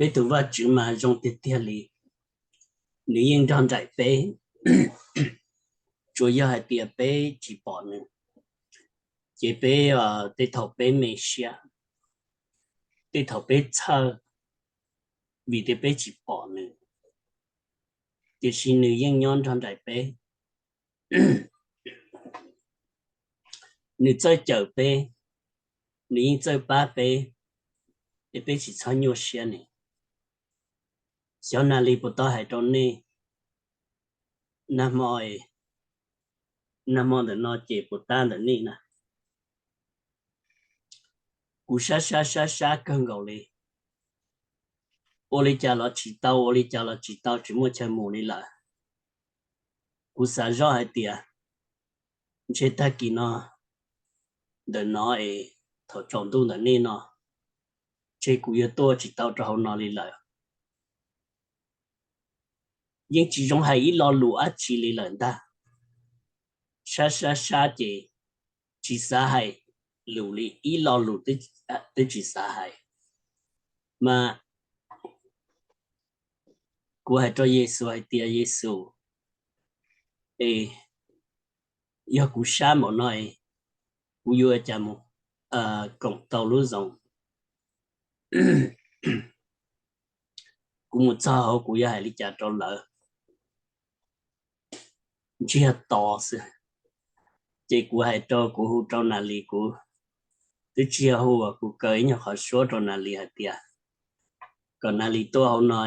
Peb tus Vajtswv mas zoo tiag tiag li, nws yeej nrog nraim peb, tsuas yog hais tias peb tsis pom nws, ces peb, tej thaum peb me siab, tej thaum peb txhawj, vim tias peb tsis pom nws, tiam sis nws yeej nyob nrog nraim peb. Nws txawj cawm peb, nws yeej txawj pab peb, es peb tsis txhob nyuaj siab ne. Xyov Nas Lis puas tau hais rau nej, nag hmo, nag hmo ntawm no ces puas tab ntawm nej na. Kuv sab sab sab sab kawg nkaus li, ua li cas los tsis tau, ua li cas los tsis tau, tsis muaj chaw mus li lawm. Kuv xav zoj hais tias ntshe tag kis no ntawm no es thaum tsaus ntuj ntawm nej no, ntshe kuv yuav tuaj tsis tau rau hauv no li lawm. Yeej tsis zoo hais ib lo lus dab tsi li lawm ntag. Sab sab sab ces tsis xav hais lus li, ib lo lus twb tsis xav hais. Mas kuv hais rau Yexus hais tias, Yexus, es yog kuv sab npaum no, kuv yuav ua cas mus koom tau lub Zoom? Kuv mus txog hauv kuv yuav hais li cas rau lawv? Ntsiag to xwb. Ces kuv hais rau, kuv hu rau Nas Lis, kuv twb tsis yog hu, kuv kaw ib nyuag qhov suab rau Nas Lis hais tias kom Nas Lis tuaj hauv no,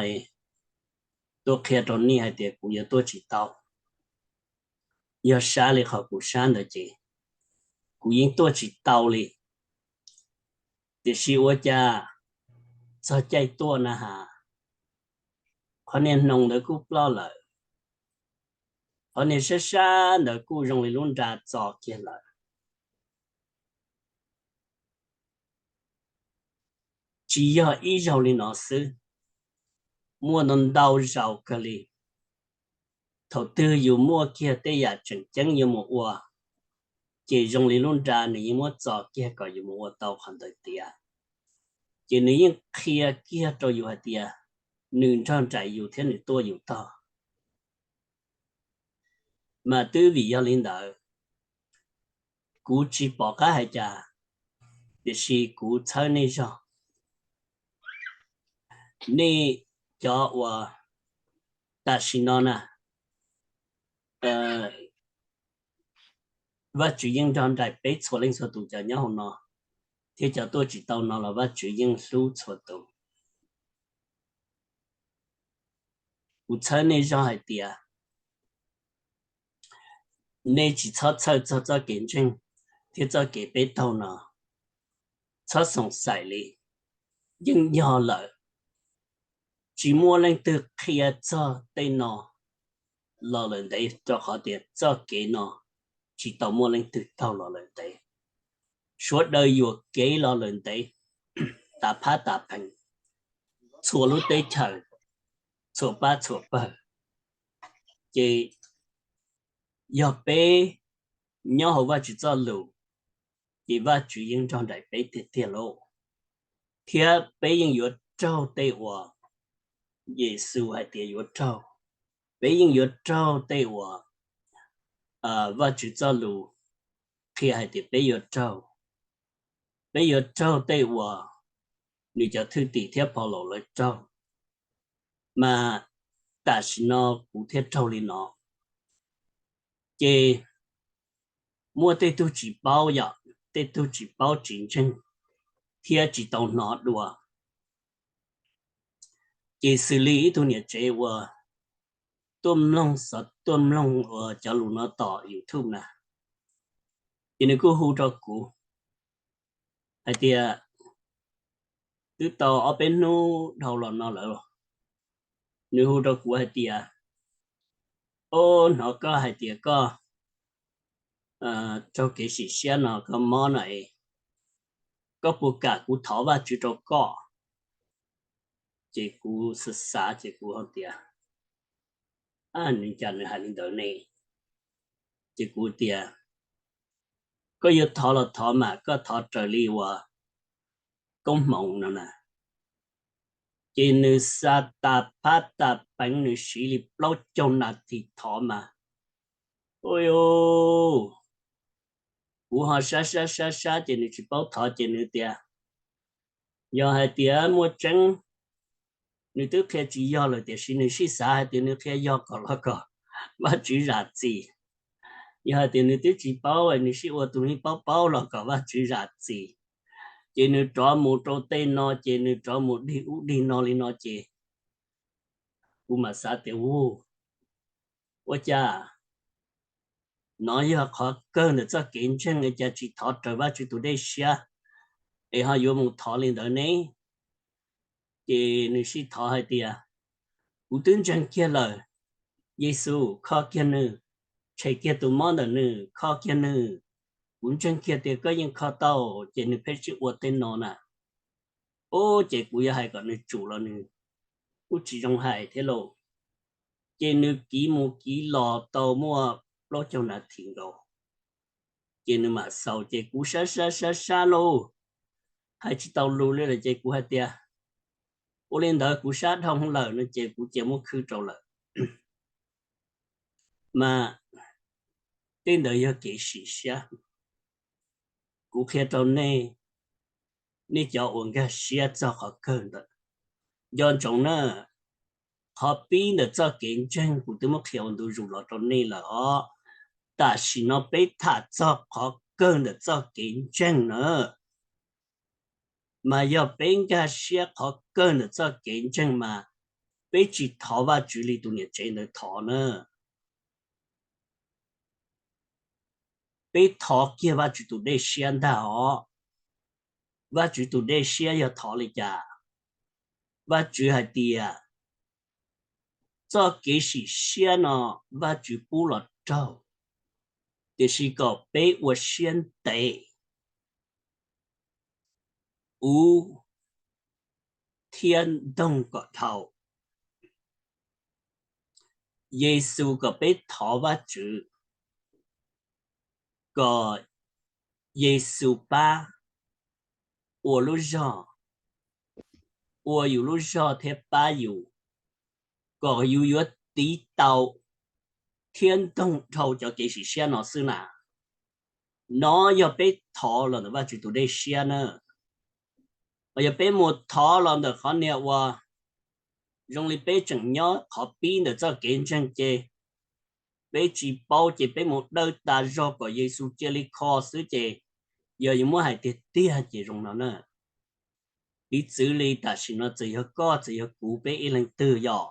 tuaj qhia rau nej hais tias kuv yuav tuaj tsis tau. Yog sab li qhov kuv sab ntawd ces kuv yeej tuaj tsis tau li. Tiam sis ua cas txog caij tuaj na has, qhov niag hnoos ntawd kuj ploj lawm, qhov niag sab sab ntawd kuj zoo li lub nra txo kiag lawm. Tsis yog ib zaug li no xwb, muaj ntau ntau zaus kawg li. Thaum twg yus muaj kiag tej yam tseem ceeb yuav mus ua, ces zoo li lub nra nws yeej muab txo kiag kom yus mus ua tau qhov ntawd tiav. Ces nws yeej qhia kiag rau yus hais tias nws nrog nraim yus thiab nws tuaj yus tog. Mas twb vim yog li ntawd, kuv tsis pom qab hais cas, tiam sis kuv txhawb nej zog. Nej cov uas tam sim no na, Vajtswv yeej nrog nraim peb txhua leej txhua tus cov nyob hauv no, thiab cov tuaj tsis tau no los Vajtswv yeej hlub txhua tus. Kuv txhawb nej zog hais tias nej tsis txhob txhawj txog txoj kev ntseeg thiab txoj kev peb taug no. Txhob xoom xaim li, yeej yog lawm. Tsis muaj leej twg qhia txog tej no los lawm ntev, rau qhov tias txoj kev no tsis tau muaj leej twg taug los lawm ntev. Sawv daws yuam kev los lawm ntev, tas phab tas pheej, txhua lub teb chaws, txhua pab txhua pawg. Ces yog peb nyob hauv Vajtswv txoj lus, ces Vajtswv yeej nrog nraim peb tiag tiag lauj. Thiab peb yeej yuav raug tej uas Yexus hais tias yuav raug. Peb yeej yuav raug tej uas Vajtswv txoj lus qhia hais tias peb yuav raug. Peb yuav raug tej uas nws cov thwj tim thiab Paulus lawv raug. Mas tam sim no kuv thiaj raug li no. Ces muaj tej tug tsis paub yom, tej tug tsis paub tsis ntseeg thiab tsis tau hnov dua. Ces xws li ib tug niam tsev uas tuaj mloog, xov tuaj mloog uas cov lus no tom YouTube na, ces nws kuj hu rau kuv hais tias, twb tau ob peb hnub dhau los no lawm, nws hu rau kuv hais tias, o, hnov koj hais tias koj raug kev sim siab no, koj mob no es, koj puas kam kuv thov Vajtswv rau koj? Ces kuv xav xav ces kuv hais tias, nws cas nws hais li ntawd ne? Ces kuv tias, koj yuav thov los thov mas koj thov raws li uas koob hmoov no na. Ces nws xa tas phab tas peev, nws siv li plaub caug nas this thov mas, u, kuv ho sab sab sab sab ces nws tsis paub thov ces nws tias, yog hais tias muaj tseeb, nws twb qhia tsis yog lawm tiam sis nws sij xav hais tias nws qhia yog kom los kom Vajtswv zam txim. Yog hais tias nws twb tsis paub, nws sij ua tus neeg paub paub los kom Vajtswv zam txim. Ces nws rov mus rau tej no ces nws rov mus dig ub dig no li no ces kuv mam xav tias, u, ua cas nov yog qhov kawg ntawm txoj kev ntseeg, ua cas tsis thov raws Vajtswv tus dej siab es ho yuav mus thov li ntawd ne? Ces nws sij thov hais tias, kuv twb ntseeg kiag lawm, Yexus kho kiag nws, tshem kiag tus mob ntawm nws, kho kiag nws, kuv ntseeg kiag tias koj yeej kho tau, ces nws pheej sij ua tej no na. Ub, ces kuv yuav hais kom nws tsum los nws kuj tsis zoo hais thiab lauj. Ces nws kiv mus kiv los tau muaj plaub caug nas this nkaus, ces nws mam xaus ces kuv sab sab sab sab lauj, hais tsis tau lus li lawm ces kuv hais tias, ua li ntawd kuv sab dhau lawm no ces kuv cia muab khwb rau lawm. Mas tej ntawd yog kev sim siab. Kuv qhia rau nej, nej cov uas nkag siab txog qhov kawg ntawm, nco ntsoov na, qhov pib ntawm txoj kev ntseeg kuv twb muab qhia ua ntu zus los rau nej lawm os. Tam sim no peb tham txog qhov kawg ntawm txoj kev ntseeg na. Mas yog peb nkag siab qhov kawg ntawm txoj kev ntseeg mas peb tsis thov Vajtswv li tus niam tsev ntawd thov na. Peb thov kiag Vajtswv tus dej siab ntag os. Vajtswv tus dej siab yog thov li cas? Vajtswv hais tias txoj kev sim siab no Vajtswv pub los raug, tiam sis kom peb ua siab ntev, ub, thiab ntoog kom dhau. Yexus kom peb thov Vajtswv kom Yexus pab ua lub zog, ua yus lub zog thiab pab yus, kom yus yuav tiv tau thiab ntoog dhau cov kev sim siab no xwb na. No yog peb thov los ntawm Vajtswv tus dej siab na. Yog peb mus thov los ntawm qhov niag uas zoo li peb tseem nyob qhov pib ntawm txoj kev ntseeg ces peb tsis paub ces peb mus dawj tas zog kom Yexus cia li kho xwb ces yog yuav muab hais tiag tiag ces zoo no na. Piv txwv li tam sim no txawm yog koj txawm yog kuv peb ib leeg twg yog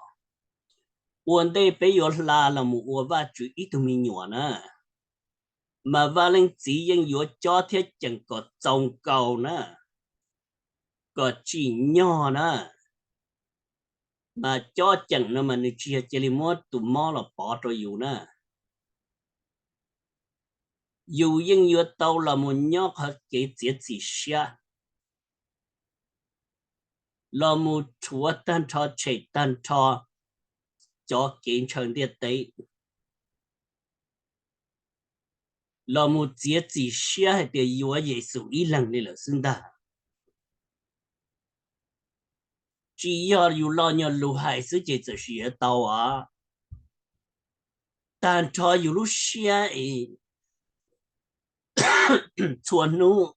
ua ntej peb yuav hla los mus ua Vajtswv ib tug me nyuam na, mas Vaj Leej Txiv yeej yuav cob thiab ceem kom txaus nkaus na, kom tsim nyog na. Mas cob ceem no mas nws tsis yog cia li muab tus mob los pov rau yus na. Yus yeej yuav tau los mus nyob qhov kev txiav txim siab, los mus rhuav tag nrho tshem tag nrho cov kev ntshaw ntiaj teb, los mus txiav txim siab hais tias yuav Yexus ib leeg li lawm xwb ntag. Tsis yog yus lo nyuag lus hais xwb ces txawm sim yuav tau os. Tag nrho yus lub siab es txhua hnub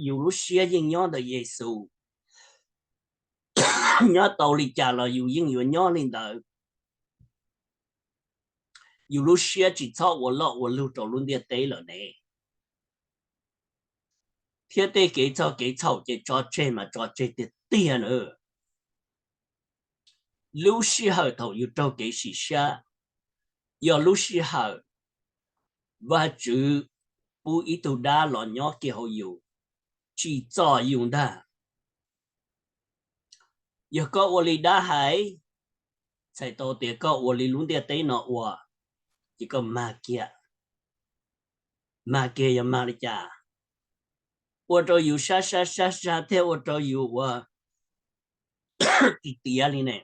yus lub siab yeej nyob ntawm Yexus. Nyob tau li cas los yus yeej yuav nyob li ntawd. Yus lub siab tsis txhob ua loj ua lug rau lub ntiaj teb lawm ne. Thiab tej kev txog kev txhaum ces tso tseg mas tso tseg tiag tiag na. Lub sij hawm thaum yus raug kev sim siab, yog lub sij hawm Vajtswv pub ib tug dab los nyob kiag hauv yus, tsim txom yus ntag. Yog koj ua li dab hais, txhais tau tias koj ua li lub ntiaj teb no ua, ces koj mag kiag. Mag kiag yog mag li cas? Ua rau yus sab sab sab sab thiab ua rau yus ua tiav tiav li ne.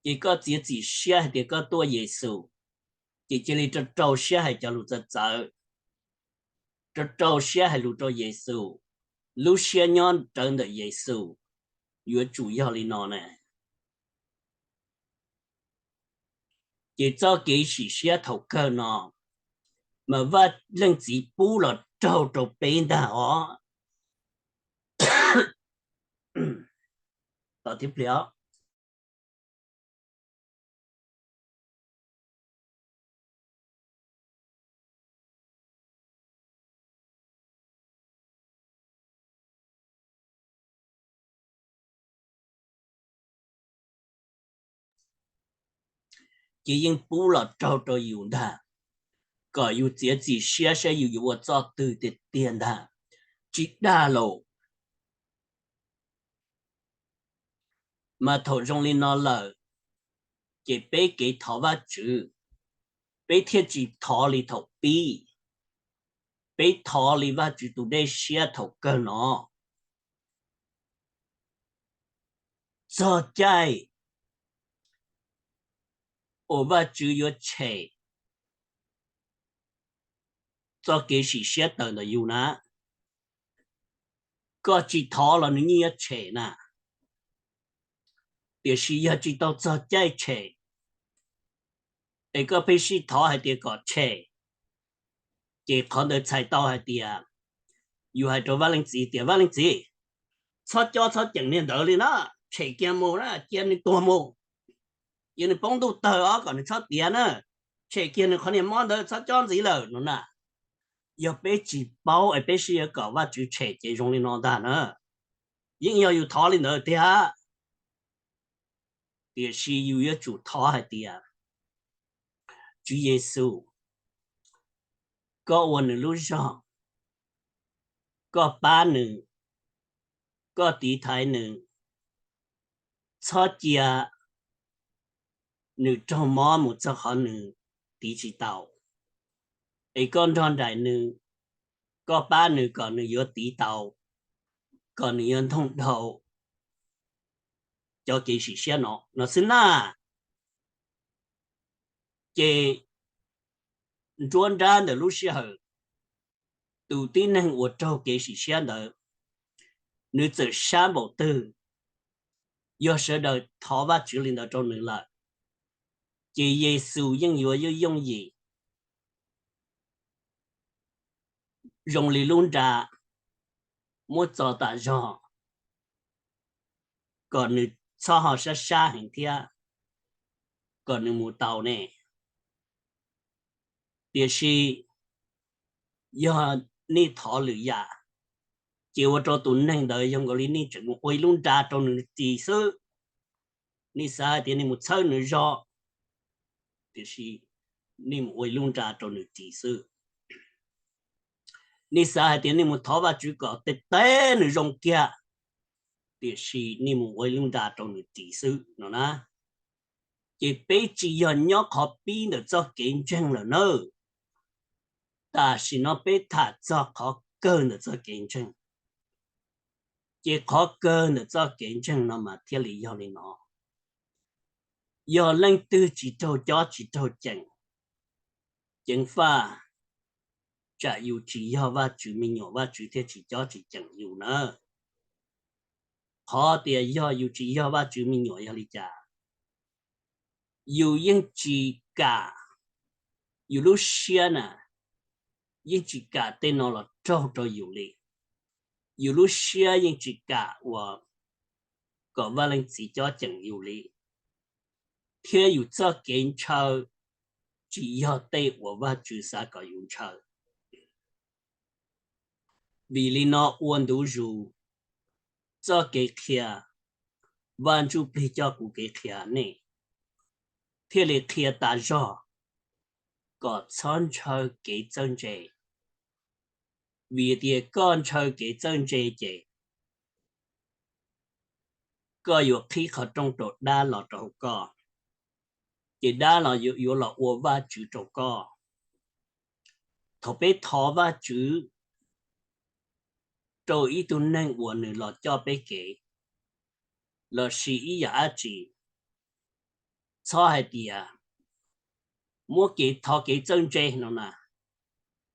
Ces koj txiav txim siab hais tias koj tuaj Yexus, ces cia li rau rau siab hais cov lus txawv txawv, rau rau siab hais lus rau Yexus, lub siab nyob rawv ntawm Yexus yuav tsum yog li no na. Ces txoj kev sim siab thaum kawg no mas Vaj Leej Txiv pub los raug rau peb ntag os. Ces yeej pub los raug rau yus ntag, kom yus txiav txim siab saib yus yuav ua txoj twg tiag tiag ntag, tsis dag lawm. Mas thaum zoo li no lawm, ces peb kev thov Vajtswv, peb thiaj tsis thov li thaum pib, peb thov li Vajtswv tus dej siab thaum kawg no. Txog caij uas Vajtswv yuav tshem txoj kev sim siab tawm ntawm yus na, koj tsis thov los nws yeej yuav tshem na. Tiam sis yog tsis tau txog caij tshem, es koj pheej sij thov hais tias kom tshem, ces qhov ntawd txhais tau hais tias yus hais rau Vaj Leej Txiv tias, Vaj Leej Txiv, txhob cob txhob ceem niag ntawd li na, tshem kiag mus na, cia nws tuag mus, cia nws poob ntuj tawg os, kom nws txhob tiav na, tshem kiag nws qhov niag mob ntawd, txhob cob ntxiv lawm no na. Yog peb tsis paub es peb sib yuav kom Vajtswv tshem ces zoo li no ntag na, yeej yog yus thov li ntawd tiag. Tiam sis yus yuav tsum thov hais tias, Tswv Yexus, koj ua nws lub zog, koj pab nws, koj tiv thaiv nws, txhob cia nws raug mob mus txog qhov nws tiv tsis tau, es koj nrog nraim nws, koj pab nws kom nws yuav tiv tau, kom nws yuav ntoog dhau cov kev sim siab no no xwb na. Ces nruab nrab ntawm lub sij hawm, tus tib neeg uas raug kev sim siab ntawd, nws txawm sab npaum twg, yog sawv daws thov Vajtswv li ntawd rau nws lawm, ces Yexus yeej yuav yooj yooj yim zoo li lub nra muab txo tas zog, kom nws txhob ho sab sab heev thiab, kom nws mus tau ne. Tiam sis yog nej thov lwm yam, ces ua rau tus neeg ntawd yog nkaus li nej tseem mus ua ib lub nra rau nws ris xwb. Nej xav hais tias nej mus txhawb nws zog, tiam sis nej mus ua ib lub nra rau nws ris xwb. Nej xav hais tias nej mus thov Vajtswv kom tej teb nws zoo kiag, tiam sis nej mus ua ib lub nra rau nws ris xwb no na. Ces peb tsis yog nyob qhov pib ntawm txoj kev ntseeg lawm nawb. Tam sim no peb tham txog qhov kawg ntawm txoj kev ntseeg. Ces qhov kawg ntawm txoj kev ntseeg no mas thiaj li yog li no. Yog leej twg tsis raug cob tsis raug ceem, ceev faj, tsam yus tsis yog Vajtswv me nyuam, Vajtswv thiaj tsis cob tsis ceem yus na. Qhov tias yog yus tsis yog Vajtswv me nyuam yog li cas? Yus yeej tsis kam, yus lub siab na, yeej tsis kam tej no los raug rau yus li. Yus lub siab yeej tsis kam uas kom Vaj Leej Txiv cob ceem yus li, thiab yus txoj kev ntshaw tsis yog tej uas Vajtswv xav kom yus ntshaw. Vim li no ua ntu zus txoj kev qhia, Vaj Ntsujplig coj kuv kev qhia nej, thiaj li qhia tas zog kom txhob ntshaw kev txawj ntse. Vim tias koj ntshaw kev txawj ntse ces koj yuav qhib qhov rooj rau dab los rau hauv koj, ces dab los yuav los ua Vajtswv rau koj. Thaum peb thov Vajtswv rau ib tug neeg uas nws los coj peb kev, lossis ib yam dab tsi, txhob hais tias muab kev thov kev txawj ntse no na,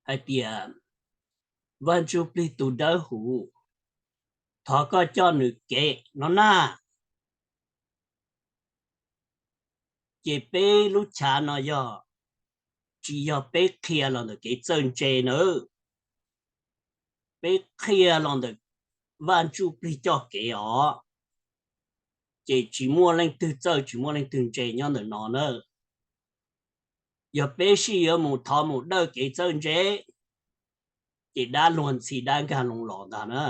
hais tias Vaj Ntsujplig tus dawb huv, thov koj coj nws kev no na. Ces peb lub chav no yog, tsis yog peb qhia los ntawm kev txawj ntse na, peb qhia los ntawm Vaj Ntsuj Plig coj kev os. Ces tsis muaj leej twg txawj tsis muaj leej twg ntse nyob ntawm no na. Yog peb sij yuav mus thov mus dawj kev txawj ntse, ces dab luag ntxhi dab nkag loo los ntag na.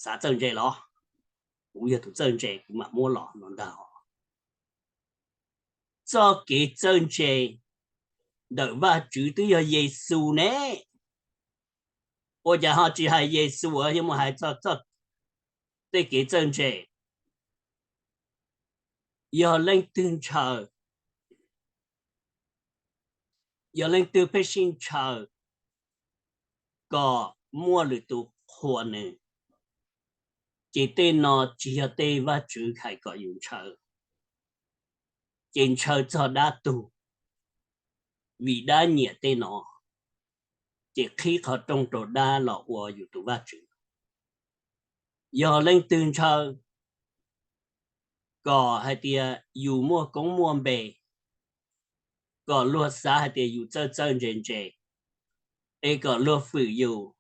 Xav txawj ntse los? Kuv yog tus txawj ntse kuv mam muab los no ntag. Txoj kev txawj ntse ntawm Vajtswv twb yog Yexus ne. Ua cas ho tsis hais Yexus, yog mus hais txog tej kev txawj ntse? Yog leej twg ntshaw, yog leej twg pheej sij ntshaw kom muaj lwm tus qhuas nws, ces tej no tsis yog tej Vajtswv hais kom yus ntshaw, ces ntshaw txog dab tug. Vim dab nyiam tej no, ces qhib qhov rooj rau dab los ua yus tus vaj tswv. Yog leej twg ntshaw kom hais tias yus muaj koob muaj npe, kom luag xav hais tias yus txawj txawj ntse ntse, es kom luag fwm yus,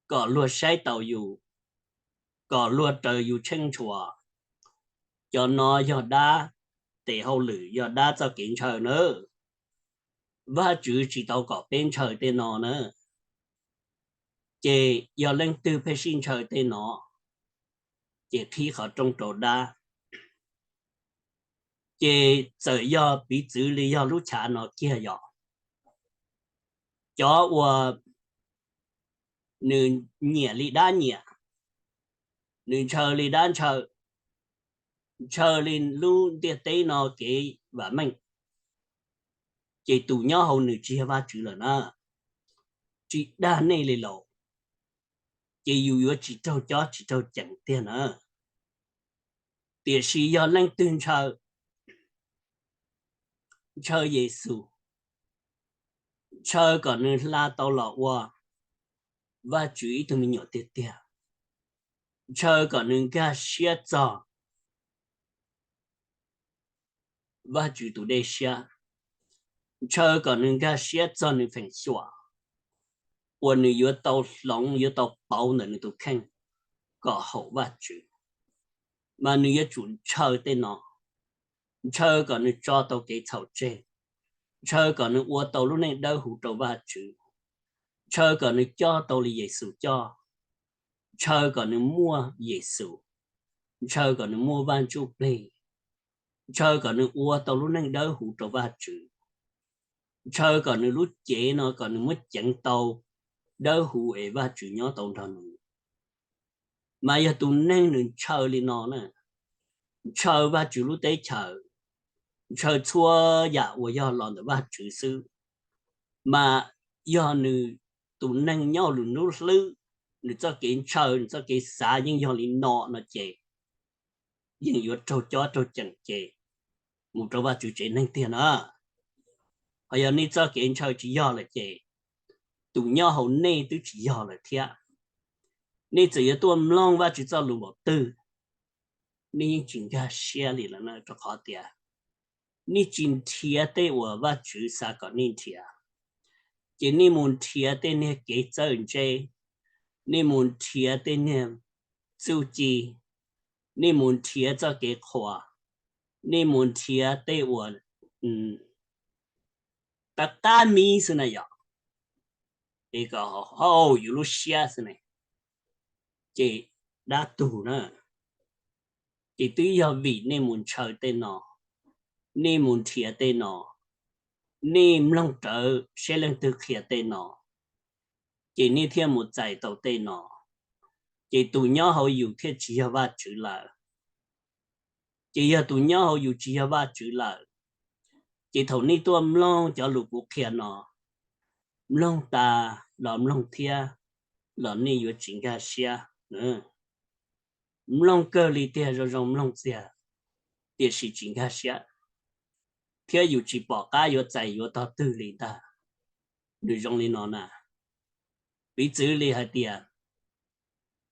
kom luag saib taus yus, kom luag raws yus tsheej tshua, cov no yog dab tes hauj lwm, yog dab txoj kev ntshaw nawb. Vajtswv tsis tau kom peb ntshaw tej no na. Ces yog leej twg pheej sij ntshaw tej no, ces qhib qhov rooj rau dab. Ces txawm yog piv txwv li yog lub chav no kiag yog cov uas nws nyiam li dab nyiam, nws ntshaw li dab ntshaw, ntshaw li lub ntiaj teb no kev vam meej, ces tus nyob hauv nws tsis yog Vajtswv lawm na. Tsis dag nej li los, ces yus yuav tsis raug cob tsis raug ceem tiag na. Tiam sis yog leej twg ntshaw, ntshaw Yexus, ntshaw kom nws hla tau los ua Vajtswv ib tug me nyuam tiag tiag, ntshaw kom nws nkag siab txog Vajtswv tus dej siab, ntshaw kom nws nkag siab txog nws feem xyuam uas nws yuav tau hloov yuav tau pauv ntawm nws tus kheej kom haum Vajtswv, mas nws yuav tsum ntshaw tej no, ntshaw kom nws tso tau kev txhaum tseg, ntshaw kom nws ua tau lub neej dawb huv rau Vajtswv, ntshaw kom nws coj tau li Yexus coj, ntshaw kom nws muaj Yexus, ntshaw kom nws muaj Vaj Ntsuj Plig, ntshaw kom nws ua tau lub neej dawb huv rau Vajtswv, ntshaw kom nws lub cev no kom nws muab ceev tau dawb huv es Vajtswv nyob tau nrog nws. Mas yog tus neeg nws ntshaw li no na, ntshaw Vajtswv lub teb chaws, ntshaw txhua yam uas yog los ntawm Vajtswv xwb, mas yog nws tus neeg nyob lwm lub hlwb, nws txoj kev ntshaw nws txoj kev xav yeej yog li no no ces yeej yuav raug cob raug ceem ces mus rau Vajtswv tsev neeg tiag na. Ho yog nej txoj kev ntshaw tsis yog lawm ces tus nyob hauv nej twb tsis yog lawm thiab. Nej txawm yuav tuaj mloog Vajtswv txoj lus npaum twg, nej yeej tsis nkag siab li lawm na, rau qhov tias nej tsis nrhiav tej uas Vajtswv xav kom nej nrhiav, ces nej mus nrhiav tej niag kev txawj ntse, nej mus nrhiav tej niag txuj ci, nej mus nrhiav txoj kev qhuas, nej mus nrhiav tej uas qab qab miv xwb na yom, es kom haum yus lub siab xwb ne, ces dab tug na. Ces twb yog vim nej mus ntshaw tej no, nej mus nrhiav tej no, nej mloog rawv seb leej twg qhia tej no, ces nej thiaj mus txais tau tej no, ces tus nyob hauv yus thiaj tsis yog Vajtswv lawm. Ces yog tus nyob hauv yus tsis yog Vajtswv lawm, ces thaum nej tuaj mloog cov lus kuv qhia no, mloog tas los mloog thiab los nej yuav tsis nkag siab. Mloog kawg li tiag, zoo zoo mloog tiag, tiam sis tsis nkag siab, thiab yus tsis pom qab yuav txais yuav tog twg li ntag. Nws zoo li no na, piv txwv li hais tias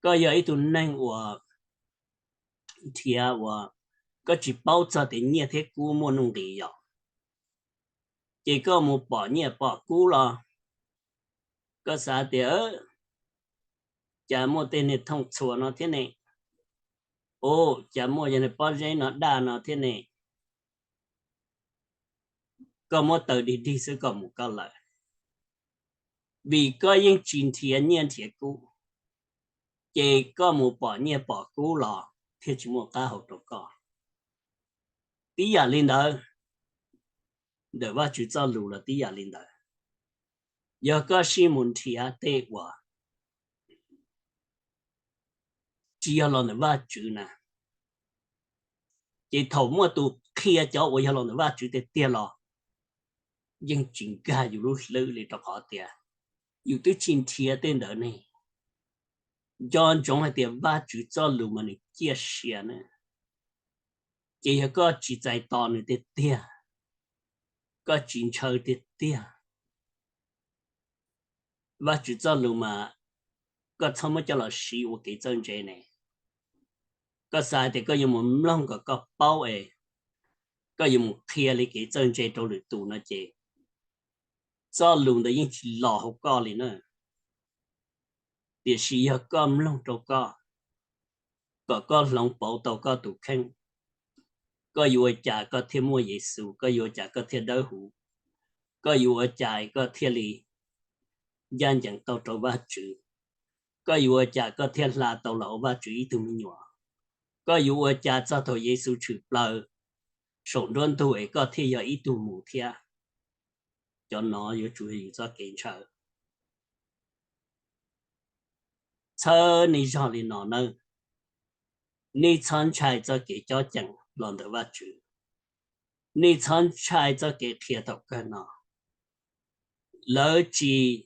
Koj yog ib tug neeg uas nrhiav uas koj tsis paub txog tias nyiaj thiab kub muaj nuj nqis yom, ces koj mus pom nyiaj pom kub los koj xav tias, cas muaj tej niag thooj txhuas no thiab ne, ua cas muaj yog pob zeb no daj no thiab ne. Koj muab taws dig dig xwb koj mus koj lawm, vim koj yeej tsis nrhiav nyiaj nrhiav kub, ces koj mus pom nyiaj pom kub los thiaj tsis muaj qab hau rau koj. Tib yam li ntawd, ntawm Vajtswv txoj lus los tib yam li ntawd. Yog koj sib mus nrhiav tej uas tsis yog los ntawm Vajtswv na, ces thaum muaj tus qhia cov uas yog los ntawm Vajtswv tiag tiag los yeej tsis nkag yus lub hlwb li, rau qhov tias yus twb tsis nrhiav tej ntawd ne. Nco ntsoov hais tias Vajtswv txoj lus mas nws ciaj sia na, ces yog koj tsis txais tos nws tiag tiag, koj tsis ntshaw tiag tiag, Vajtswv txoj lus mas koj txhob muab coj los siv ua kev txawj ntse ne. Koj xav tias koj yuav mus mloog kom koj paub es koj yuav mus qhia li kev txawj ntse rau lwm tus no ces txoj lus ntawd yeej tsis los hauv koj li na. Tiam sis yog koj mloog rau koj, kom koj hloov pauv tau koj tus kheej, koj yuav ua cas koj thiaj muaj Yexus, koj yuav ua cas koj thiaj dawb huv, koj yuav ua cas koj thiaj li ncaj ncees tau rau Vajtswv, koj yuav ua cas koj thiaj hla tau los ua Vajtswv ib tug me nyuam, koj yuav ua cas txog thaum Yexus tshwm plaws saum nruab ntug es koj thiaj yog ib tug mus thiab. Cov no yuav tsum yog yus txoj kev ntshaw. Txhawb nej zog li no nawb, nej txhob ntshai txoj kev cob ceem los ntawm Vajtswv, nej txhob ntshai txoj kev qhia thaum kawg no. Lawv tsis,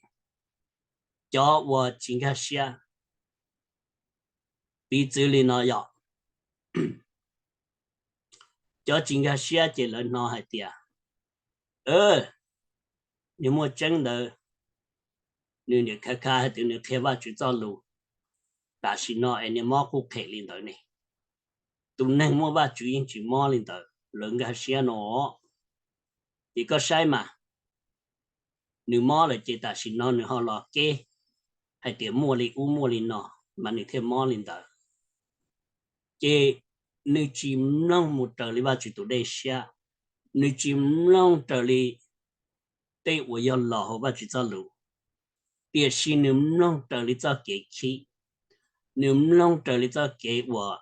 cov uas tsis nkag siab, piv txwv li no yom, cov tsis nkag siab ces lawv hnov hais tias, nws muaj tseeb ntawd, nws niam khav khav hais tias nws qhia Vajtswv txoj lus, tam sim no es niag mob qhuj qhem li ntawd ne. Tus neeg muaj Vajtswv yeej tsis mob li ntawd, lawv nkag siab no. Ces koj saib mas, nws mob lawm ces tam sim no nws ho los keb hais tias muaj li ub muaj li no, mas nws thiaj mob li ntawd. Ces nws tsis mloog mus raws li Vajtswv tus dej siab, nws tsis mloog raws li tej uas yog los hauv Vajtswv txoj lus, tiam sis nws mloog raws li txoj kev khib, nws mloog raws li txoj kev uas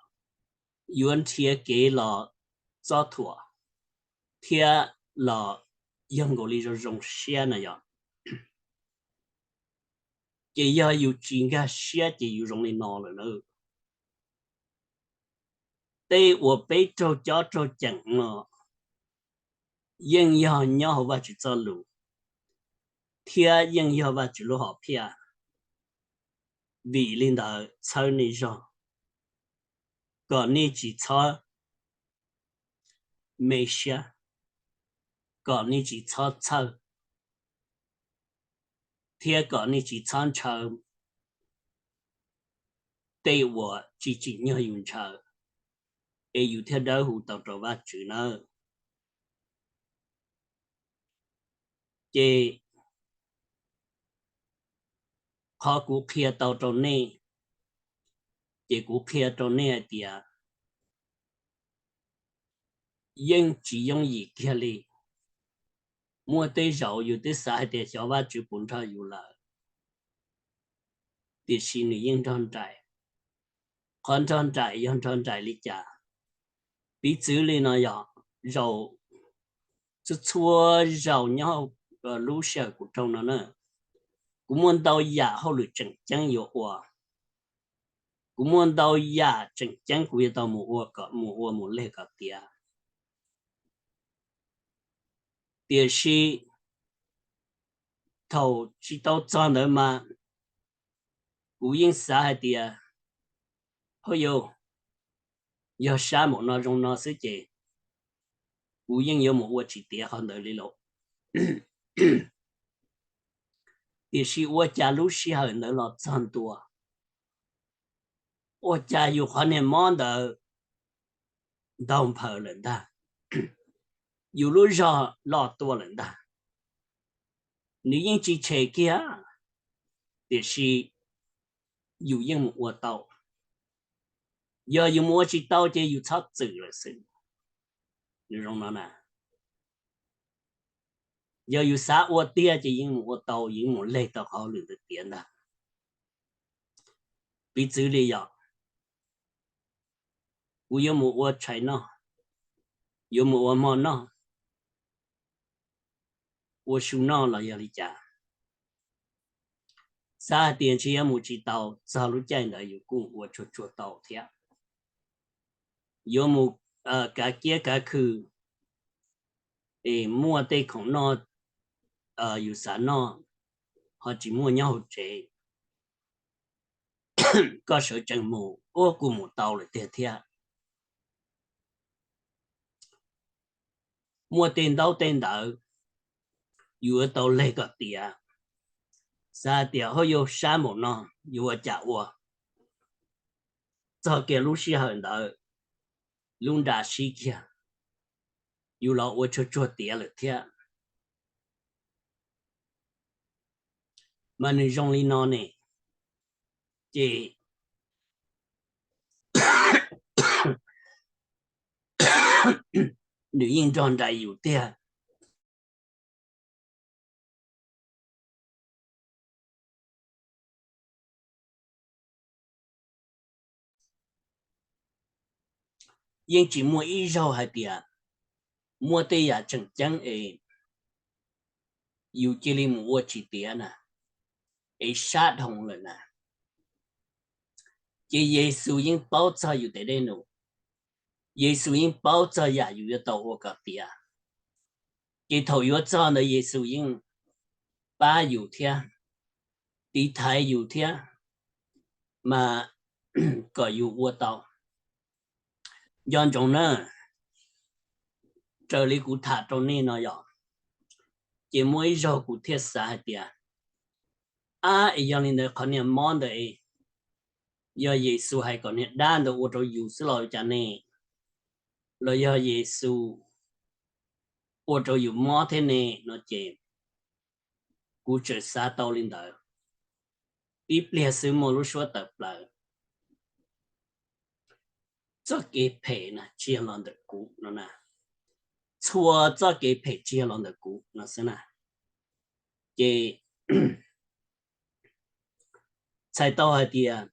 yuav nrhiav kev los txob thuam thiab los yog nkaus li zoo zoo siab na yom. Ces yog yus tsis nkag siab ces yus zoo li no lawm na. Tej uas peb raug cob raug ceem no yeej yog nyob hauv Vajtswv txoj lus thiab yeej yog Vajtswv lub hom phiaj. Vim li ntawd txhawb nej zog kom nej tsis txhob me siab, kom nej tsis txhob txhawj, thiab kom nej tsis txhob ntshaw tej uas tsis tsim nyog yus ntshaw, es yus thiaj dawb huv tau rau Vajtswv nawb. Ces qhov kuv qhia tau rau nej, ces kuv qhia rau nej hais tias yeej tsis yooj yim kiag li. Muaj tej zaum yus twb xav hais tias xyov Vajtswv puas nrog yus lawm, tiam sis nws yeej nrog nraim. Qhov nrog nraim yog nrog nraim li cas? Piv txwv li no yog, zaum, txhua txhua zaus nyob lub sij hawm kuv raug no na, kuv muaj ntau yam hauj lwm tseem ceeb yuav ua, kuv muaj ntau yam tseem ceeb kuv yuav tau mus ua kom mus ua mus leg kom tiav. Tiam sis thaum tsis tau txog ntawd mas kuv yeej xav hais tias, hauj yau, yog sab npaum no zoo no xwb ces kuv yeej yuav mus ua tsis tiav qhov ntawd li lauj. Tiam sis ua cas lub sij hawm ntawd los txog ntua, Ua cas yus qhov niag mob ntawd ntaug nphaws lawm ntag, yus lub zog loj tuaj lawm ntag. Nws yeej tsis tshem kiag, tiam sis yus yeej mus ua tau. Yog yus mus ua tsis tau ces yus txhob txwm lawm xwb. Nws zoo no na, yog yus xav ua tiag ces yeej mus ua tau, yeej mus leg tau qhov lwm ntawd tiav ntag. Piv txwv li yog kuv yuav mus ua tshais noj, yuav mus ua hmo noj, ua su noj los yog li cas, xav hais tias ntshe yuav mus tsis tau, txog lub caij ntawd yus kuj ua tsuag tsuag tau thiab. Yuav mus kav kiab kav khw es muaj tej khoom noj yus xav noj ho tsis muaj nyob hauv tsev, koj sawv tsees mus ua kuj mus tau lawm tiag thiab. Muaj tej ntaub tej ntawv yus yuav tau leg kom tiav, xav hais tias ho yuav sab npaum no yuav ua cas ua. Txog kiag lub sij hawm ntawd, lub nra sib kiag, yus los ua tsuag tsuag tiav lawm thiab. Mas nws zoo li no ne, ces nws yeej nrog nraim yus tiag. Yeej tsis muaj ib zaug hais tias muaj tej yam tseem ceeb es yus cia li mus ua tsis tiav na, es sab dhau lawm na. Ces Yexus yeej paub txog yus tes dej num, Yexus yeej paub txog yam yus yuav tau ua kom tiav. Ces thaum yuav txog ntawd Yexus yeej pab yus thiab, tiv thaiv yus thiab, mas kom yus ua tau. Nco ntsoov na, raws li kuv tham rau nej no yom, ces muaj ib zaug kuv thiaj xav hais tias, ab, es yog li ntawd qhov niag mob ntawd es yog Yexus hais kom niag dab ntawd ua rau yus xwb los ua cas ne? Los yog Yexus ua rau yus mob thiab ne? No ces kuv tseem xav tau li ntawd. Tib pliag xwb muaj lub suab tawm plaws, txoj kev phem na tsis yog los ntawm kuv no na, txhua txoj kev phem tsis yog los ntawm kuv no xwb na. Ces txhais tau hais tias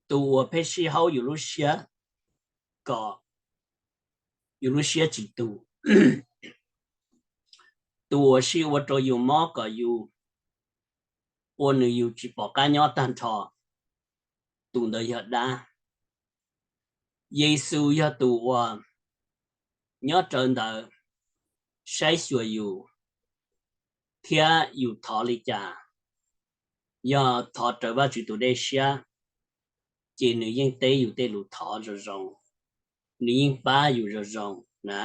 tus uas pheej sib haub yus lub siab kom yus lub siab tsis tu, tus uas sib ua rau yus mob kom yus ua nws yus tsis pom qab nyob tag nrho, tus ntawd yog dab. Yexus yog tus uas nyob rawv ntawd saib xyuas yus thiab yus thov li cas. Yog thov raws Vajtswv tus dej siab, ces nws yeej teb yus tej lus thov zoo zoo, nws yeej pab yus zoo zoo na.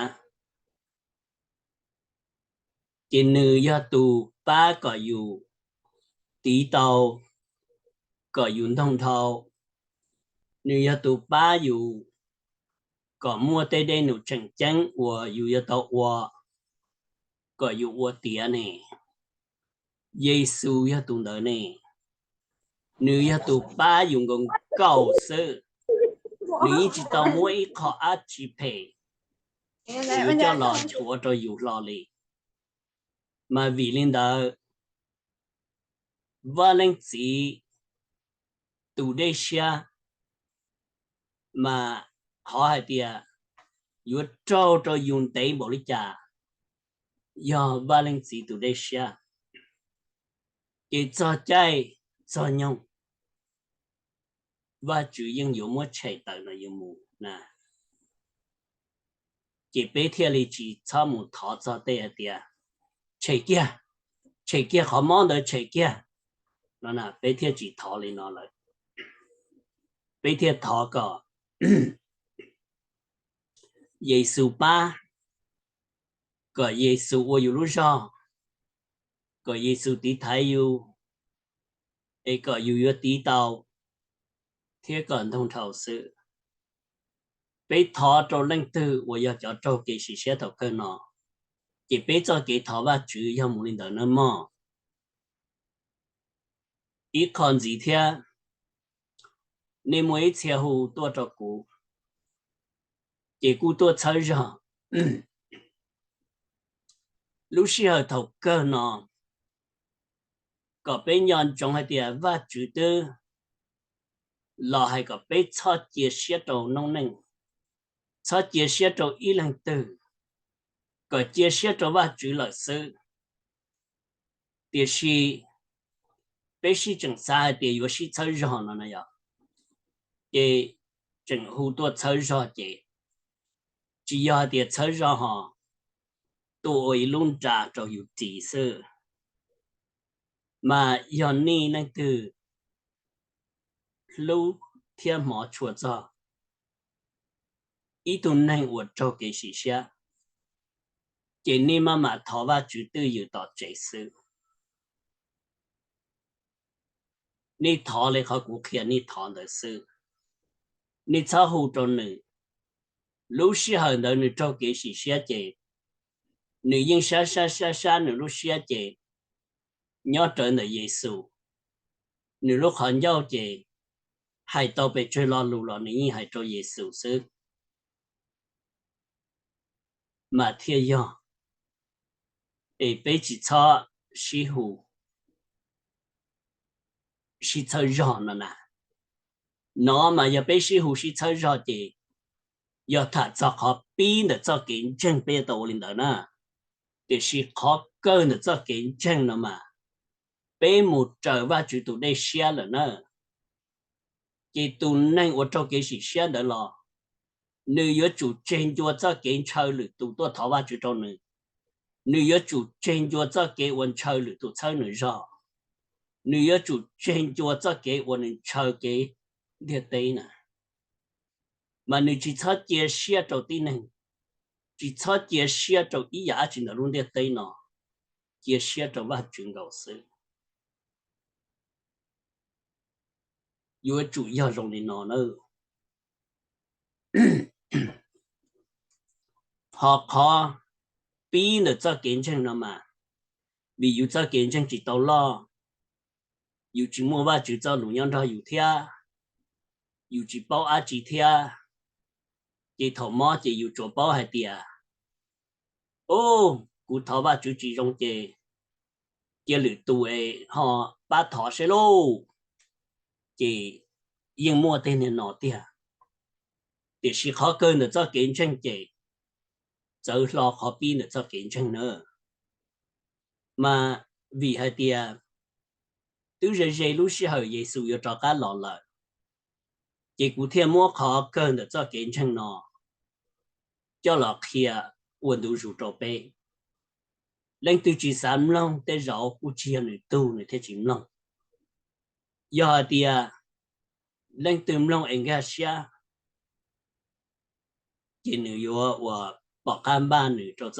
Ces nws yog tus pab kom yus tiv tau, kom yus ntoog dhau. Nws yog tus pab yus kom muaj tej dej num tseem ceeb uas yus yuav tau ua kom yus ua tiav ne. Yexus yog tus ntawd ne. Nws yog tus pab yus nkaus nkaus xwb. Nws yeej tsis tau muab ib qho dab tsi phem yuav coj los nchuav rau yus hlo li. Mas vim li ntawd, Vaj Leej Txiv tus dej siab mas qhov hais tias yuav raug rau yus ntev npaum li cas, yog Vaj Leej Txiv tus dej siab. Ces txog caij txog nyoog, Vajtswv yeej yuav muab tshem tawm no yus mus na. Ces peb thiaj li tsis txhob mus thov txog tej hais tias tshem kiag, tshem kiag qhov mob ntawd tshem kiag no na, peb thiaj tsis thov li no lawm. Peb thiaj thov kom Yexus pab, kom Yexus ua yus lub zog, kom Yexus tiv thaiv yus, es kom yus yuav tiv tau thiab kom ntoog dhau xwb. Peb thov rau leej twg uas yog cov raug kev sim siab thaum kawg no, ces peb txoj kev thov Vajtswv yog mus li ntawd nawb mog. Ib qho ntxiv thiab, nej muaj ib txhia hu tuaj rau kuv, ces kuj tuaj txhawb zog. Lub sij hawm thaum kawg no, kom peb nco ntsoov hais tias Vajtswv twb los hais kom peb txhob cia siab rau noob neej, txhob cia siab rau ib leeg twg, kom cia siab rau Vajtswv lawm xwb. Tiam sis peb sib tseem xav hais tias yuav sib txhawb zog no na yog, ces tseem hu tuaj txhawb zog ces tsis yog hais tias txhawb zog ho tuaj ua ib lub nra rau yus ris xwb, mas yog nej leej twg hlub thiab hmov tshua txog ib tug neeg uas raug kev sim siab, ces nej maj mam thov Vajtswv twj ywm tom tsev xwb. Nej thov li qhov kuv qhia nej thov ntawd xwb. Nej txhob hu rau nws. Lub sij hawm ntawd nws raug kev sim siab ces nws yeej sab sab sab sab nws lub siab ces nyob rawv ntawm Yexus. Nws lub qhov ncauj ces hais tau pes tsawg lo lus los nws yeej hais rau Yexus xwb mas thiaj yog. Es peb tsis txhob sib hu sib txhawb zog no na. No mas yog peb sib hu sib txhawb zog ces yog tham txog qhov pib ntawm txoj kev ntseeg peb yuav tau ua li ntawd na. Tiam sis qhov kawg ntawm txoj kev ntseeg no mas peb mus raws Vajtswv tus dej siab lawm na, ces tus neeg uas raug kev sim siab ntawd los nws yuav tsum tseg ncua txoj kev ntshaw lwm tus tuaj thov Vajtswv rau nws. Nws yuav tsum tseg ncua txoj kev uas ntshaw lwm tus txhawb nws zog. Nws yuav tsum tseg ncua txoj kev uas nws ntshaw kev ntiaj teb na. Mas nws tsis txhob cia siab rau tib neeg, tsis txhob cia siab rau ib yam dab tsi ntawm lub ntiaj teb no, cia siab rau Vajtswv nkaus xwb. Yuav tsum yog zoo li no na. Ho qhov pib ntawm txoj kev ntseeg no mas, vim yus txoj kev ntseeg tsis tau loj, yus tsis muaj Vajtswv txoj lus nyob nrog yus thiab, yus tsis paub dab tsi thiab, ces thaum mob ces yus tsuas paub hais tias, u, kuv thov Vajtswv tsis zoo ces cia lwm tus es ho pab thov seb lauj. Ces yeej muaj tej niag no tiag. Tiam sis qhov kawg ntawm txoj kev ntseeg ces txawv hlo qhov pib ntawm txoj kev ntseeg na. Mas vim hais tias twb ze ze lub sij hawm Yexus yuav rov qab los lawm, ces kuv thiaj muab qhov kawg ntawm txoj kev ntseeg no coj los qhia ua ntu zus rau peb. Leej twg tsis xav mloog tej zaum kuj tsis yog nws tug nws thiaj tsis mloog. Yog hais tias leej twg mloog es nkag siab, ces nws yuav ua pom qab npaj nws rau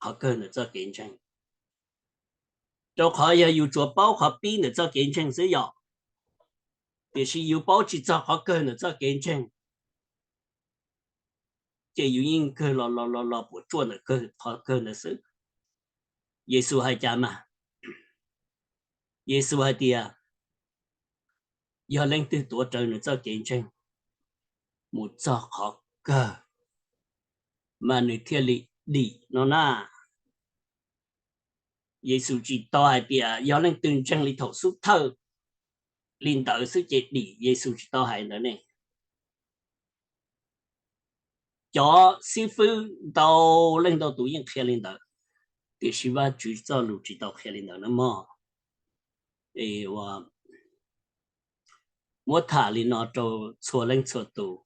qhov kawg ntawm txoj kev ntseeg. Rau qhov yog yus tsuas paub qhov pib ntawm txoj kev ntseeg xwb yom, tiam sis yus paub tsis txog qhov kawg ntawm txoj kev ntseeg, ces yus yeej kawg los los los los puas tsuaj ntawm qhov kawg ntawd xwb. Yexus hais cas mas? Yexus hais tias, yog leej twg tuav rawv nws txoj kev ntseeg mus txog qhov kawg, mas nws thiaj li dim no na. Yexus tsis tau hais tias yog leej twg ntseeg li thaum xub thawj li ntawd xwb ces dim, Yexus tsis tau hais ntawd ne. Cov xib fwb ntau leej ntau tus yeej qhia li ntawd, tiam sis Vajtswv txoj lus tsis tau qhia li ntawd na mog. Muab tham li no rau txhua leej txhua tus,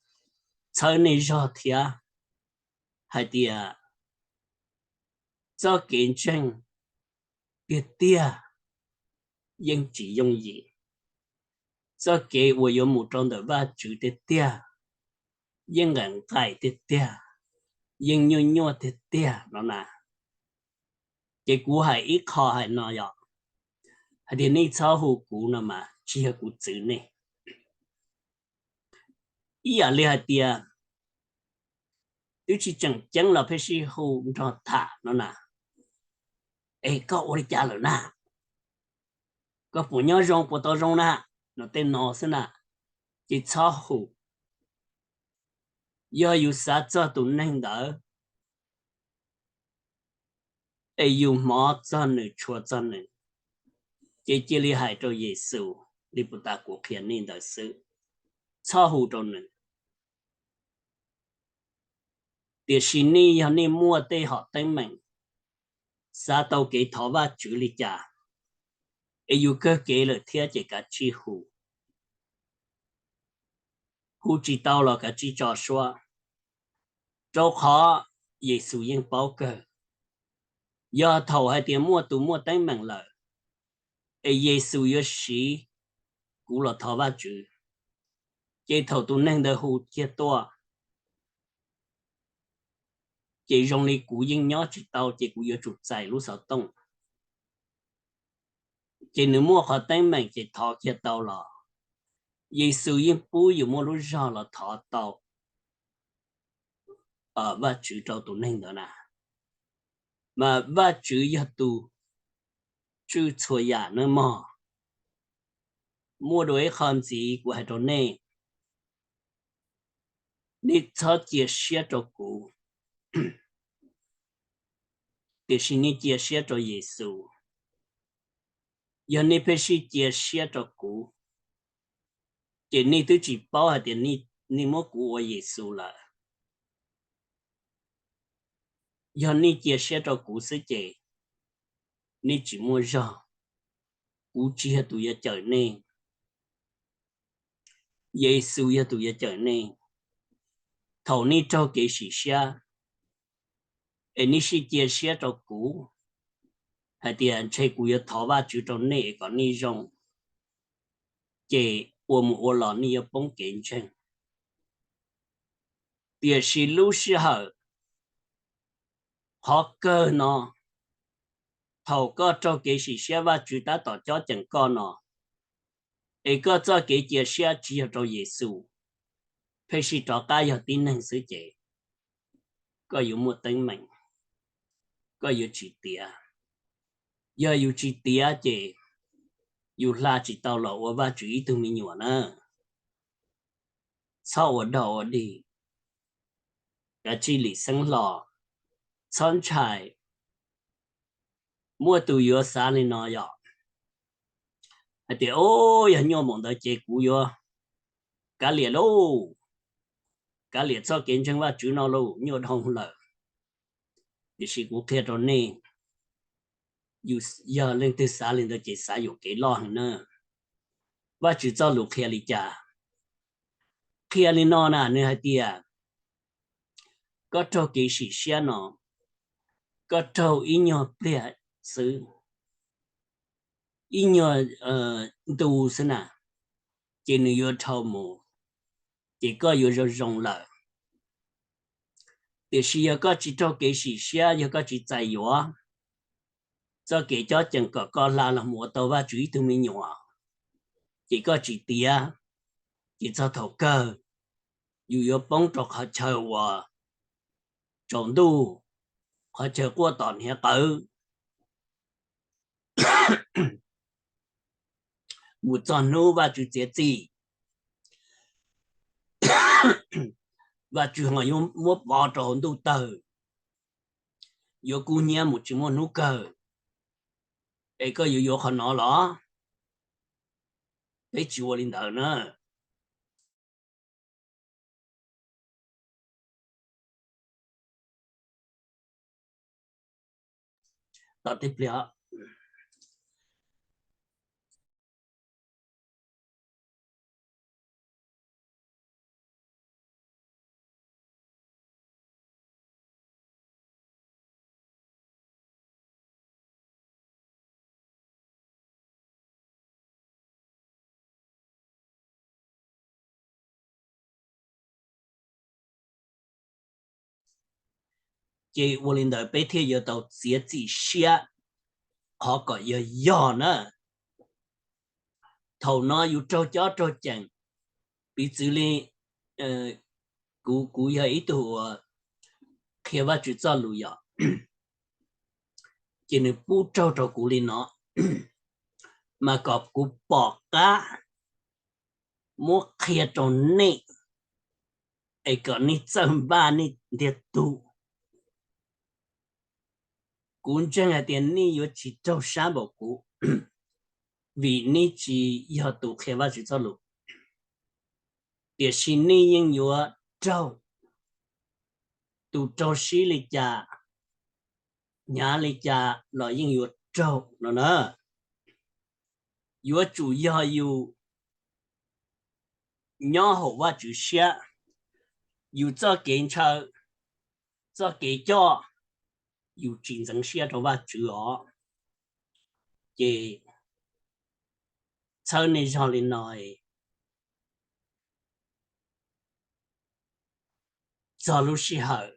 txhawb nej zog thiab hais tias txoj kev ntseeg tiag tiag yeej tsis yooj yim. Txoj kev uas yuav mus rau ntawm Vajtswv tiag tiag yeej nqaim nqaim tiag tiag, yeej nyuaj nyuaj tiag tiag no na. Ces kuv hais ib qho hais no yog hais tias nej txhob hu kuv no mas tsis yog kuv txwv nej. ib yam li hais tias twb tsis tseem ceeb los pheej sib hu nrog tham no na, es koj ua li cas lawm na, koj puas nyob zoo, puas tau zoo na, no tej no xwb na, ces txhob hu. Yog yus xav txog tus neeg ntawd es yus hmov txog nws, tshua txog nws, ces cia li hais rau Yexus li puag ta kuv qhia nej ntawd xwb, txhob hu rau nws. Tiam sis nej yog nej muaj tej hom teeb meem, xav tau kev thov Vajtswv li cas, es yus kawg kev lawm thiab ces kav tsij hu. Hu tsis tau los kav tsij tso suab, rau qhov Yexus yeej paub kawg. Yog thaum hais tias muaj tus muaj teeb meem lawm, es Yexus yuav siv kuv los thov Vajtswv, ces thaum tus neeg ntawd hu kiag tuaj, ces zoo li kuv yeej nyob tsis tau, ces kuv yuav tsum txais lub xov tooj. Ces nws muaj qhov teeb meem ces thov kiag tau los, Yexus yeej pub yus muaj lub zog los thov tau Vajtswv rau tus neeg ntawd na. Mas Vajtswv yog tus tswj txhua yam nawb mog. Muaj dua ib qho ntxiv kuv hais rau nej, nej txhob cia siab rau kuv, tiam sis nej cia siab rau Yexus. Yog nej pheej sib cia siab rau kuv, ces nej twb tsis paub hais tias nej muab kuv ua Yexus lawm. Yog nej cia siab rau kuv xwb ces nej tsis muaj zog. Kuv tsis yog tus yuav cawm nej, Yexus yog tus yuav cawm nej. Thaum nej raug kev sim siab, es nej sib cia siab rau kuv hais tias ntshe kuv yuav thov Vajtswv rau nej es kom nej zoo, ces ua mus ua los nej yuav poob kev ntseeg. Tiam sis lub sij hawm qhov kawg no, thaum koj raug kev sim siab Vajtswv tab tom cob ceem koj no, es koj txoj kev cia siab tsis yog rau Yexus, pheej sib rov qab yog tib neeg xwb ces koj yuav muaj teeb meem, koj yuav tsis tiav. Yog yus tsis tiav ces yus hla tsis tau los ua Vajtswv ib tug me nyuam na. Txhob ua dog ua dig, kav tsij lim xeeb hlo, txhob ntshai. Muaj tus yuav xav li no yom, hais tias, o, yog nyuaj npaum ntawd ces kuv yuav kav liam lauj, kav liam txoj kev ntseeg Vajtswv no lauj, nyuaj dhau lawm. Tiam sis kuv qhia rau nej, yog leej twg xav li ntawd ces xav yuam kev loj heev na. Vajtswv txoj lus qhia li cas? Qhia li no na, nws hais tias koj raug kev sim siab no, koj raug ib nyuag pliag xwb, ib nyuag ntu xwb na, ces nws yuav dhau mus, ces koj yuav zoo zoo lawm. Tiam sis yog koj tsis raug kev sim siab, yog koj tsis txais yuav txoj kev cob ceem kom koj hla los mus ua tau Vajtswv ib tug me nyuam, ces koj tsis tiav, ces txog thaum kawg yus yuav poob rau qhov chaw uas tsaus ntuj, qhov chaw quaj tom hniav qawv, mus txog hnub Vajtswv txiav txim, Vajtswv ho yuav muab pov rau hauv ntuj tawg, yuav kub hnyiab mus tsis muaj hnub kawg. Es koj yuav yuav qhov no los? Peb tsis ua li ntawd na. Tom tej pliag Ces ua li ntawd peb thiaj yuav tau txiav txim siab qhov kom yog yog na. Thaum no yus raug cob raug ceem, piv txwv li kuv, kuv yog ib tug uas qhia Vajtswv txoj lus yom, ces nws pub raug rau kuv li no, mas kom kuv pom qab muab qhia rau nej, es kom nej txawj npaj nej ntiag tug. Kuv ntseeg hais tias nej yuav tsis raug sab npaum kuv, vim nej tsis yog tus qhia Vajtswv txoj lus, tiam sis nej yeej yuav raug. Tus raug sib li cas, hnyav li cas los yeej yuav raug no na. Yuav tsum yog yus nyob hauv Vajtswv siab, yus txoj kev ntshaw, txoj kev coj, yus tsis ntxeev siab rau Vajtswv os. Ces txhawb nej zog li no, txog lub sij hawm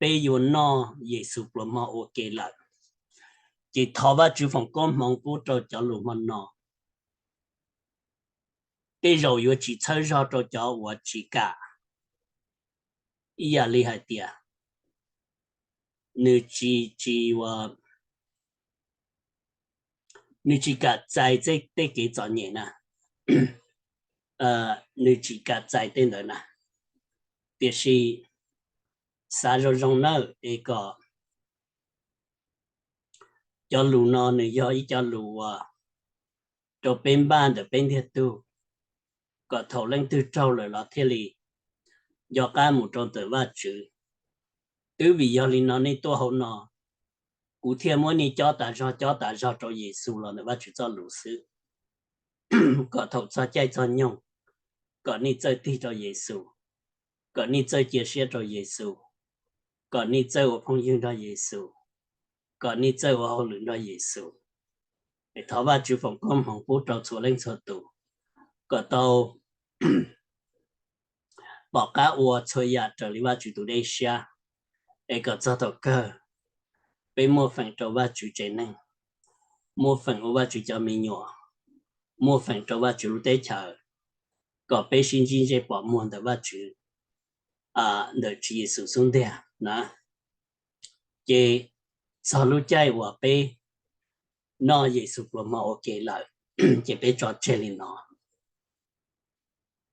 peb yuav noj Yexus pluas hmo ua ke lawm, ces thov Vajtswv foom koob hmoov pub rau cov lus hmo no. Tej zaum yuav tsis txhawb zog rau cov uas tsis kam, ib yam li hais tias nws tsis, tsis ua, nws tsis kam txais tej kev txom nyem na, nws tsis kam txais tej ntawd na. Tiam sis xav zoo zoo nawb es kom cov lus no nws yog ib co lus uas rau peb npaj ntawm peb ntiag tug, kom thaum leej twg raug lawm los thiaj li nco qab mus rau ntawm Vajtswv. Twb vim yog li no nej tuaj hauv no, kuv thiaj muab nej cob tas zog cob tas zog rau Yexus los ntawm Vajtswv txoj lus xwb, kom thaum txog caij txog nyoog, kom nej txawj tig rau Yexus, kom nej txawj cia siab rau Yexus, kom nej txawj ua phooj ywg nrog Yexus, kom nej txawj ua hauj lwm nrog Yexus. Es thov Vajtswv foom koob hmoov pub rau txhua leej txhua tus, kom tau pom qab ua txhua yam raws li Vajtswv tus dej siab, es kom txog thaum kawg peb muaj feem rau Vajtswv tsev neeg, muaj feem ua Vajtswv cov me nyuam, muaj feem rau Vajtswv lub teb chaws, kom peb sib ntsib ntsej pom muag ntawm Vajtswv, ntawm Tswv Yexus xub ntiag na. Ces txog lub caij uas peb noj Yexus pluas hmo ua ke lawm, ces peb tso tseg li no.